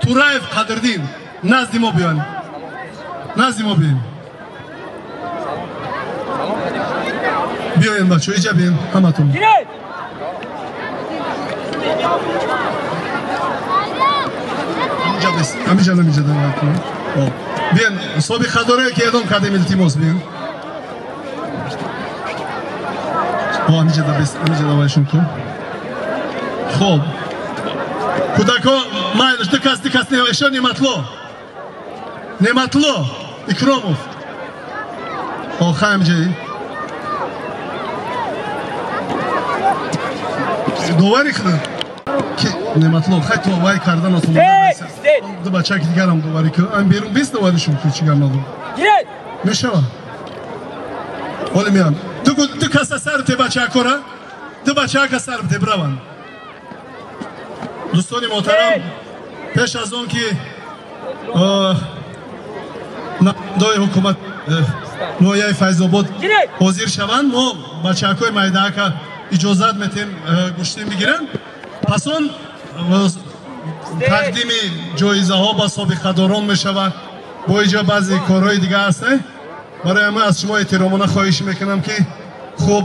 Тураев Қадриддин, назди мо биён, назди мо биён. Биёен, бачо, иҷа биён ҳаматон. Ҳамиҷа намиҷа. Биён, собиқадорое ки эълон кардем, илтимос, биён. Ҳамиҷа ҳамиҷа давайшон кун. Хоб, кӯдако, майлаш, ду кас, ду кас. Ишо Неъматло, Неъматло Икромов, хай ҳамиҷаи доварӣ ки Неъматло, хай то вай кардан ду бачаки дигарам доварӣ ку, ам берун бес доваришон ку, чӣ гап надор мешава. Ҳоли меям, ду каса сар те, бачаакора, ду бачаака сар бите, бираванд. Дӯстони муҳтарам, пеш аз он ки намояндаҳои ҳукумат ноҳияи Файзобод ҳозир шаванд, мо бачаакҳои майдаака иҷозат метем гӯштин бигиранд. Пас он тақдими ҷоизаҳо ба собиқадорон мешавад. Бо иҷа баъзе корҳои дига ҳастанд. Барои ҳама аз шумо эҳтиромона хоҳиш мекунам, ки хуб